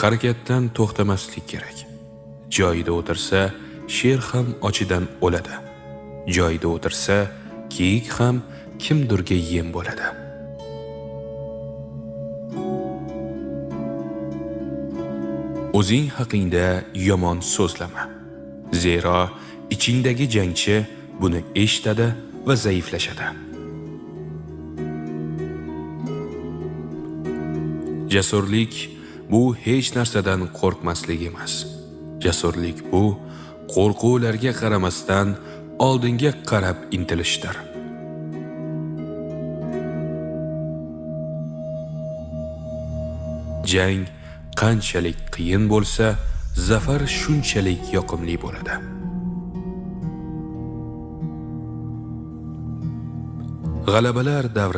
Harakatdan to'xtamaslik kerak. Joyida o'tirsa, sher ham ochidan o'ladi. Joyida o'tirsa, kiyik ham kimdirga yem bo'ladi. O'zing haqingda yomon so'zlama. Zero ichingdagi jangchi buni eshitadi va zaiflashadi. Jasurlik bu hech narsadan qo'rqmaslik emas. Jasurlik bu qo'rquvlarga qaramasdan oldinga qarab intilishdir. Jang qanchalik qiyin bo'lsa, zafar shunchalik yoqimli bo'ladi. G'alabalar davri